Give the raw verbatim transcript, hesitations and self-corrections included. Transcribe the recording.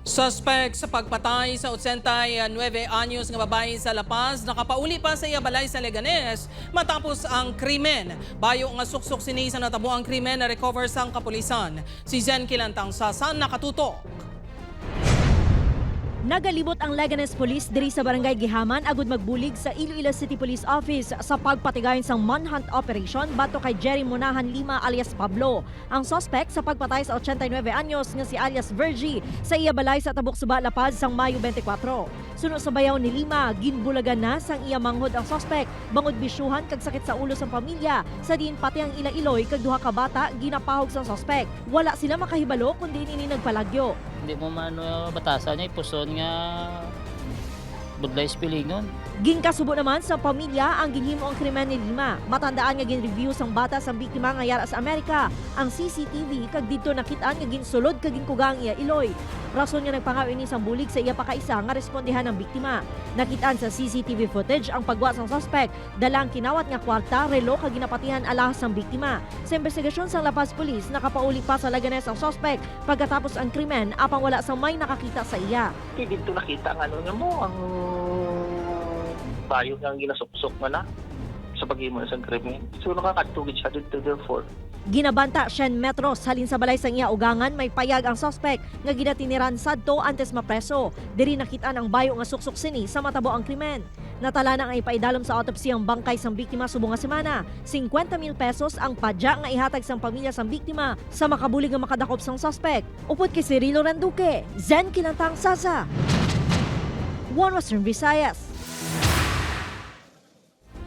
Suspek sa pagpatay sa ochenta y nuebe anyos nga babayi sa La Paz nakapauli pa sa iya balay sa Leganes matapos ang krimen. Bayo nga suksok sini sa natabuang krimen na recover sang kapulisan. Si Zen Kilantang Sasa nakatutok. Nagalibot ang Leganes Police diri sa Barangay Gihaman agud magbulig sa Iloilo City Police Office sa pagpatigayon sang manhunt operation batok kay Jerry Munahan Lima alias Pablo, ang suspek sa pagpatay sa ochenta y nuebe anyos nga si alias Virgie sa iya balay sa Tabok Suba, La Paz sang Mayo twenty-four. Suno sa bayaw ni Lima, ginbulagan na sang iya manghod ang suspek bangod bisyuhan kag sakit sa ulo sang pamilya, sa diin pati ang ila iloy kag duha ka bata ginapahog sang suspek. Wala sila makahibalo kon diin ini nagpalagyo. Hindi mo man ano, batasan niya, ipuson nga budlay sa pilingon. Ginkasubo naman sa pamilya ang ginhimo ang krimen ni Lima. Matandaan nga ginreview sang bata sang biktima nga yara sa Amerika ang C C T V kag didto nakit-an nga ginsulod kag ginkuga ang iya iloy. Rason nga nagpangayo ini sang bulig sa iya pa kaisa nga respondihan ang biktima. Nakit-an sa C C T V footage ang pagwa sang suspek, dala ang kinawat nga kwarta, relo kag ginapatihan alahas sang biktima. Sa imbestigasyon sang La Paz Police, nakapauli pa sa Leganes ang suspek pagkatapos ang krimen apang wala sang may nakakita sa iya. Di dito nakita ang ano niya mo, ang bayo nga ginasuksok nga na sa paghimo na sang krimen. So nakakadto gid siya dito therefore. Ginabanta siyam metros halin sa balay sang iya ugangan may payag ang suspek nga ginatiniran sadto antes mapreso. Diri nakit-an ang bayo nga suksok sini sa matabo ang krimen. Natala na nga ipaidalom sa autopsy ang bangkay sang biktima subong nga semana. Singkwenta mil pesos ang padya nga ihatag sang pamilya sang biktima sa makabulig nga makadakop sang suspek. Upod kay Cirilo Randuque, Zen Kilantang Sasa, One Western Visayas.